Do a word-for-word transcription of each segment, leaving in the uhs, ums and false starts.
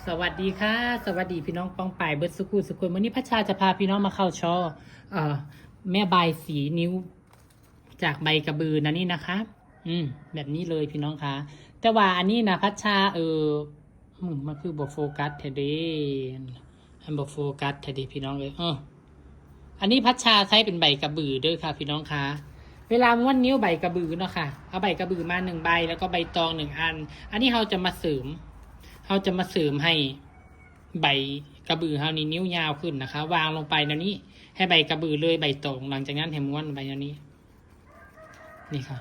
สวัสดีค่ะ สวัสดีพี่น้องป้องปายเบิดสุขุสุคน วันนี้พัชชาจะพาพี่น้องมาเข้าช่อ เอ่อ แม่บายสีนิ้ว จากใบกระบือนะนี่นะคะ อืม แบบนี้เลยพี่น้องคะ แต่ว่าอันนี้นะพัชชา เออ อืม มันคือบ่โฟกัสแท้เด้ อันบ่โฟกัสแท้เด้พี่น้องเอ้ย เออ อันนี้พัชชาใช้เป็นใบกระบือเด้อค่ะพี่น้องคะ เวลาม้วนนิ้วใบกระบือเนาะค่ะ เอาใบกระบือมาหนึ่งใบ แล้วก็ใบตองหนึ่งอัน อันนี้เราจะมาเสริม เราจะมาเสริมให้ใบกระบือเรานี่นิ้วยาวขึ้นนะคะ วางลงไปแนวนี้ ให้ใบกระบือเลยใบตอง หลังจากนั้นให้ม้วนไปแนวนี้ นี่ค่ะ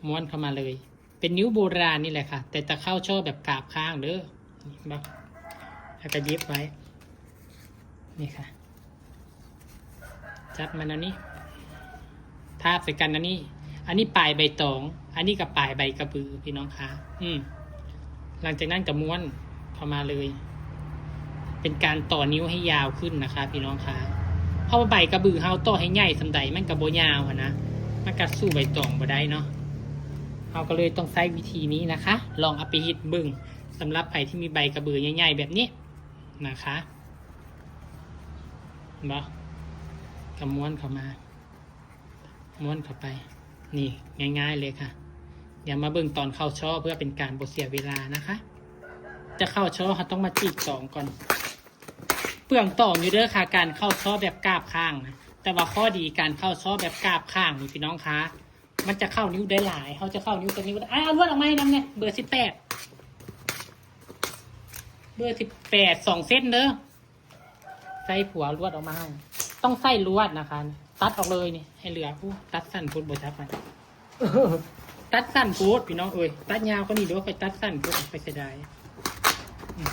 ม้วนเข้ามาเลย เป็นนิ้วโบราณนี่แหละค่ะ แต่จะเข้าช่อแบบกาบข้างเด้อ นี่เห็นปะ แล้วก็เย็บไว้ นี่ค่ะ จับมันอันนี้ ทาบใส่กันอันนี้ อันนี้ปลายใบตอง อันนี้กับปลายใบกระบือพี่น้องคะ อืม หลังจากนั้นก็ม้วนเข้ามาเลย เป็นการต่อนิ้วให้ยาวขึ้นนะคะพี่น้องคะ เพราะว่าใบกระบือเฮาต่อให้ใหญ่ส่ำใดมันก็บ่ยาวหั้นนะ มันก็สู้ใบตองบ่ได้เนาะ เฮาก็เลยต้องใช้วิธีนี้นะคะ ลองเอาไปเฮ็ดเบิ่ง สำหรับใครที่มีใบกระบือใหญ่ๆแบบนี้นะคะ เห็นบ่ ก็ม้วนเข้ามา ม้วนเข้าไป นี่ง่ายๆเลยค่ะ เดี๋ยวมาเบิ่งตอนเข้าช่อเพื่อเป็นการบ่เสียเวลานะคะ จะเข้าช่อเราต้องมาจีกตองก่อน เปลืองตองอยู่เด้อค่ะ การเข้าช่อแบบกาบข้างนะ แต่ว่าข้อดีการเข้าช่อแบบกาบข้างนี่พี่น้องคะ มันจะเข้านิ้วได้หลาย เขาจะเข้านิ้วตัวนี้ก็ได้ อ่ะ เอาลวดออกมาให้นำเนี่ย เบอร์สิบแปด เบอร์สิบแปด สองเส้นเด้อ ใส่ผัวลวดออกมาให้ ต้องใส่ลวดนะคะ ตัดออกเลยนี่ ให้เหลือ อู้ ตัดสั้นโพดบ่จับมัน ตัดสั้นโพดพี่น้องเอ้ย ตัดยาวก็นี่เดี๋ยวค่อยตัดสั้นโพดไปเสียดาย อืม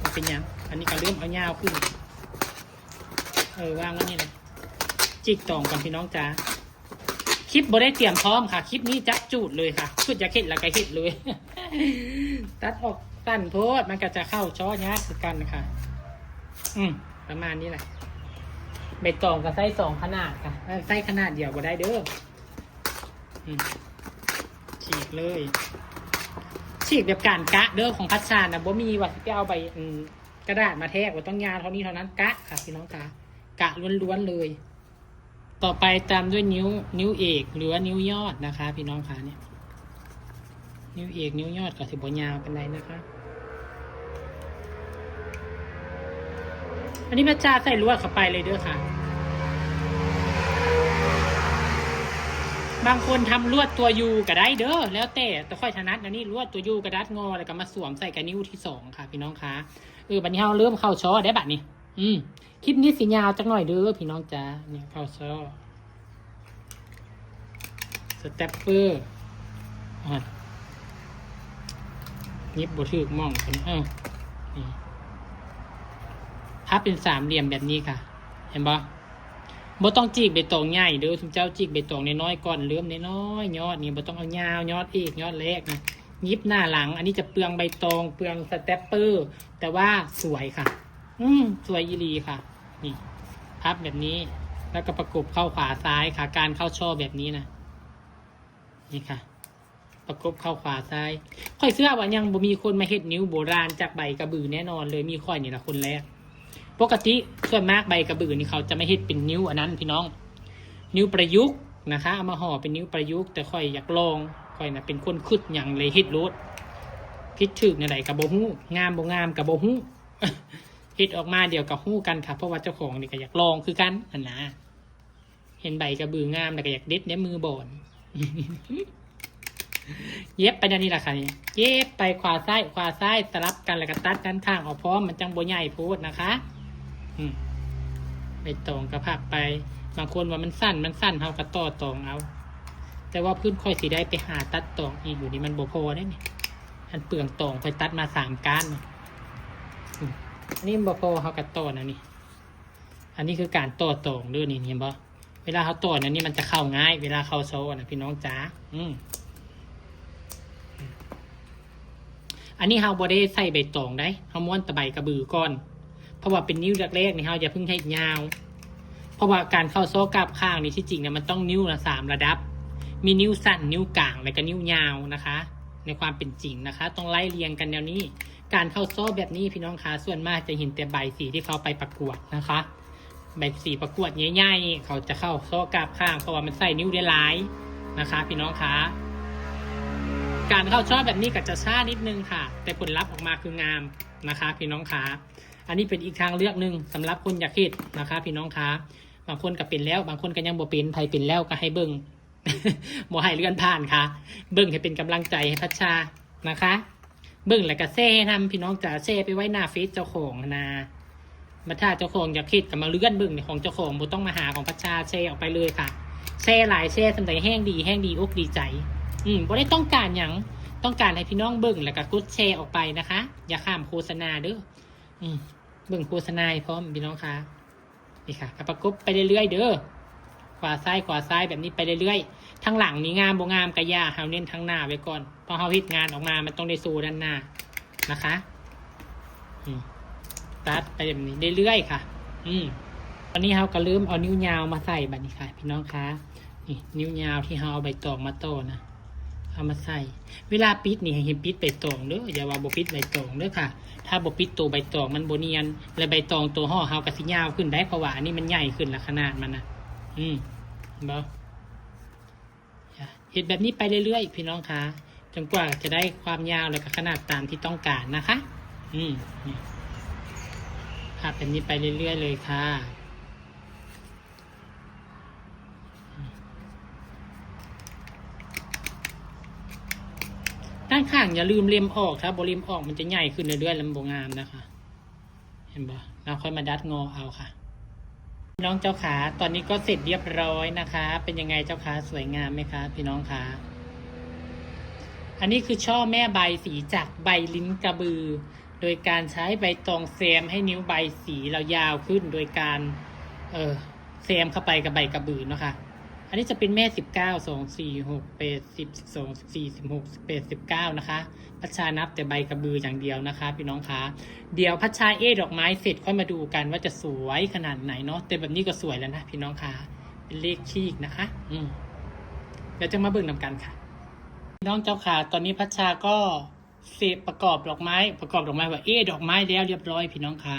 มันเป็นหยัง อันนี้ก็เริ่มเอายาวขึ้น เออ วางไว้นี่แหละ จิกตองก่อนพี่น้องจ๋า คลิปบ่ได้เตรียมพร้อมค่ะ คลิปนี้จับจูดเลยค่ะ คืออยากเฮ็ดแล้วก็เฮ็ดเลย ตัดออกสั้นโพด มันก็จะเข้าช่อยากคือกันค่ะ อืม ประมาณนี้แหละ ใบตองก็ใส่สองขนาดค่ะ เออ ใส่ขนาดเดียวบ่ได้เด้อ อืม ฉีกเลย ฉีกแบบการกะเด้อ ของพัชชานะ บ่มีว่าสิไปเอาใบ อืม กระดาษมาแทก ว่าต้องยาวเท่านี้เท่านั้น กะค่ะพี่น้องคะ กะล้วนๆเลย ต่อไปตามด้วยนิ้ว นิ้วเอก หรือว่านิ้วยอดนะคะ พี่น้องคะ เนี่ย นิ้วเอก นิ้วยอดก็สิบ่ยาวปานใดนะคะ อันนี้พัชชาใส่ลวดเข้าไปเลยเด้อค่ะ บางคนทำลวดตัว U ก็ได้เด้อ แล้วแต่ แต่ข้อยถนัดอันนี้ ลวดตัว U กระดาษงอ แล้วก็มาสวมใส่กับนิ้วที่สองค่ะ พี่น้องคะ เออ บัดนี้เราเริ่มเข้าช่อได้บัดนี้ อืม คลิปนี้สิยาวจักหน่อยเด้อพี่น้องจ๋า เนี่ย เข้าช่อ สแต็ปเปอร์ อ่ะ หยิบบ่ถืกหม่องกัน เออ นี่ พับเป็นสามเหลี่ยมแบบนี้ค่ะ เห็นบ่ บ่ต้องจีกใบตองใหญ่เด้อ ซุมเจ้าจีกใบตองน้อยๆก่อน เริ่มน้อยๆ ยอดนี่บ่ต้องเอายาว ยอดเอก ยอดแรกนะ หยิบหน้าหลัง อันนี้จะเปลืองใบตอง เปลืองสแต็ปเปอร์ แต่ว่าสวยค่ะ อืม สวยอีหลีค่ะ นี่ พับแบบนี้ แล้วก็ประกบเข้าขวาซ้ายค่ะ การเข้าช่อแบบนี้นะ นี่ค่ะ ประกบเข้าขวาซ้าย ข้อยเชื่อว่ายังบ่มีคนมาเฮ็ดนิ้วโบราณจากใบกระบือแน่นอนเลย มีข้อยนี่ล่ะคนแรก ปกติส่วนมากใบกระบือนี่เขาจะมาเฮ็ดเป็นนิ้วอันนั้นพี่น้อง นิ้วประยุกต์นะคะ เอามาห่อเป็นนิ้วประยุกต์ แต่ข้อยอยากลอง ข้อยน่ะเป็นคนคิดหยังเลยเฮ็ดโลด ผิดถูกแนวใดก็บ่ฮู้ งามบ่งามก็บ่ฮู้ เฮ็ดออกมาเดี๋ยวก็ฮู้กันค่ะ เพราะว่าเจ้าของนี่ก็อยากลองคือกันหั้นนะ เห็นใบกระบืองามแล้วก็อยากเด็ดในมือบอน เย็บไปแนวนี้ล่ะค่ะนี่ เย็บไปขวาซ้าย ขวาซ้ายสลับกันแล้วก็ตัดด้านข้างออกพร้อม มันจั่งบ่ใหญ่โพดนะคะ อืม ใบตองก็พับไป บางคนว่ามันสั้น มันสั้น เฮาก็ต่อตองเอา แต่ว่าพื้นข้อยสิได้ไปหาตัดตองอีกอยู่นี่มันบ่พอเด้นี่ อันเปลืองตองข้อยตัดมาสามก้านนี่ อืม อันนี้บ่พอ เฮาก็ต่อแนวนี้ อันนี้คือการต่อตองเด้อนี่ เห็นบ่ เวลาเฮาต่อแนวนี้มันจะเข้าง่าย เวลาเข้าช่อนะพี่น้องจ๋า อืม อันนี้เฮาบ่ได้ใส่ใบตองได้ เฮาม้วนแต่ใบกระบือก่อน เพราะว่าเป็นนิ้วแรกๆนี่เฮาอย่าเพิ่งให้ยาว เพราะว่าการเข้าช่อกาบข้างนี่ที่จริงนะมันต้องนิ้วละสามระดับ มีนิ้วสั้น นิ้วกลาง และก็นิ้วยาวนะคะ ในความเป็นจริงนะคะ ต้องไล่เรียงกันแนวนี้ การเข้าซ้อแบบนี้พี่น้องคะ ส่วนมากจะเห็นแต่ใบสีที่เขาไปประกวดนะคะ ใบสีประกวดใหญ่ๆ เขาจะเข้าซ้อกราบข้าง เพราะว่ามันใส่นิ้วได้หลายนะคะ พี่น้องคะ การเข้าซ้อแบบนี้ก็จะช้านิดนึงค่ะ แต่ผลลัพธ์ออกมาคืองามนะคะ พี่น้องคะ อันนี้เป็นอีกทางเลือกหนึ่งสำหรับคนอยากเฮ็ดนะคะ พี่น้องคะ บางคนก็เป็นแล้ว บางคนก็ยังบ่เป็น ไผเป็นแล้วก็ให้เบิ่ง บ่ให้เลื่อนผ่านค่ะ เบิ่งให้เป็นกำลังใจให้พัชชานะคะ เบิ่งแล้วก็แชร์นำพี่น้องจ๋า แชร์ไปไว้หน้าเฟซเจ้าของนะ มาถ้าเจ้าของอยากเฮ็ดก็มาเลื่อนเบิ่งของเจ้าของ บ่ต้องมาหาของพัชชา แชร์ออกไปเลยค่ะ แชร์หลาย แชร์ส่ำใดแฮงดี แฮงดีอกดีใจ อืม บ่ได้ต้องการหยัง ต้องการให้พี่น้องเบิ่งแล้วก็กดแชร์ออกไปนะคะ อย่าข้ามโฆษณาเด้อ อืม เบิ่งโฆษณาให้พร้อมพี่น้องคะ นี่ค่ะ ก็ประกบไปเรื่อยๆเด้อ ขวาซ้าย ขวาซ้ายแบบนี้ไปเรื่อยๆ ทางหลังนี่งามบ่งามก็อย่า เฮาเน้นทางหน้าไว้ก่อน เพราะเฮาเฮ็ดงานออกมา มันต้องได้โชว์ด้านหน้านะคะ อืม ตัดไปแบบนี้เรื่อยๆค่ะ อืม ตอนนี้เฮาก็เริ่มเอานิ้วยาวมาใส่บัดนี้ค่ะ พี่น้องคะ นี่ นิ้วยาวที่เฮาเอาใบตองมาต่อนะ เอามาใส่ เวลาปิดนี่ให้เห็นปิดใบตองเด้อ อย่าว่าบ่ปิดใบตองเด้อค่ะ ถ้าบ่ปิดตัวใบตองมันบ่เนียน และใบตองตัวห่อเฮาก็สิยาวขึ้นได้ เพราะว่าอันนี้มันใหญ่ขึ้นละขนาดมันนะ อืม เห็นบ่ เฮ็ดแบบนี้ไปเรื่อยๆ พี่น้องคะ จนกว่าจะได้ความยาวและก็ขนาดตามที่ต้องการนะคะ อืม นี่ พับแบบนี้ไปเรื่อยๆเลยค่ะ ด้านข้างอย่าลืมเล็มออก ถ้าบ่เล็มออกมันจะใหญ่ขึ้นเรื่อยๆ แล้วมันบ่งามนะคะ เห็นบ่ เราค่อยมาดัดงอเอาค่ะ น้องเจ้าขา ตอนนี้ก็เสร็จเรียบร้อยนะคะ เป็นยังไงเจ้าคะ สวยงามไหมคะ พี่น้องคะ อันนี้คือช่อแม่ใบสีจากใบลิ้นกระบือ โดยการใช้ใบตองแซมให้นิ้วใบสีเรายาวขึ้น โดยการ เอ่อ แซมเข้าไปกับใบกระบือเนาะค่ะ อันนี้จะเป็นแม่สิบเก้า สอง สี่ หก แปด สิบ สิบสอง สิบสี่ สิบหก สิบแปด สิบเก้า นะคะ พัชชานับแต่ใบกระบืออย่างเดียวนะคะ พี่น้องคะ เดี๋ยวพัชชาเอดอกไม้เสร็จค่อยมาดูกันว่าจะสวยขนาดไหนเนาะ แต่แบบนี้ก็สวยแล้วนะพี่น้องคะ เป็นเลขคีกนะคะ อืม เดี๋ยวจะมาเบิ่งนำกันค่ะ พี่น้องเจ้าค่ะ ตอนนี้พัชชาก็เสร็จประกอบดอกไม้ ประกอบดอกไม้ว่า เอดอกไม้แล้วเรียบร้อยพี่น้องคะ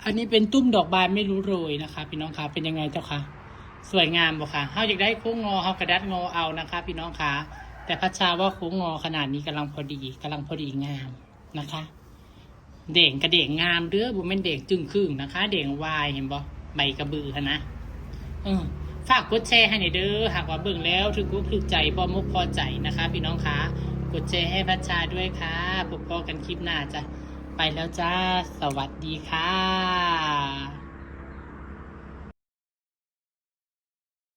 อันนี้เป็นตุ้มดอกบานไม่รู้โรยนะคะ พี่น้องคะ เป็นยังไงเจ้าคะ สวยงามบ่คะ เฮาอยากได้โค้งงอ เฮากระดัดงอเอานะคะ พี่น้องคะ แต่พัชชาว่าโค้งงอขนาดนี้กำลังพอดี กำลังพอดีงามนะคะ แดงกะแดงงามเด้อ บ่แม่นแดงจึ่งครึ่งนะคะ แดงวาย เห็นบ่ ใบกระบือหั้นนะ เออ ฝากกดแชร์ให้หน่อยเด้อ หากว่าเบิ่งแล้วถูกอกถูกใจ พอมกพอใจนะคะ พี่น้องคะ กดแชร์ให้พัชชาด้วยค่ะ พบกันคลิปหน้าจ้ะ ไปแล้วจ้า สวัสดีค่ะ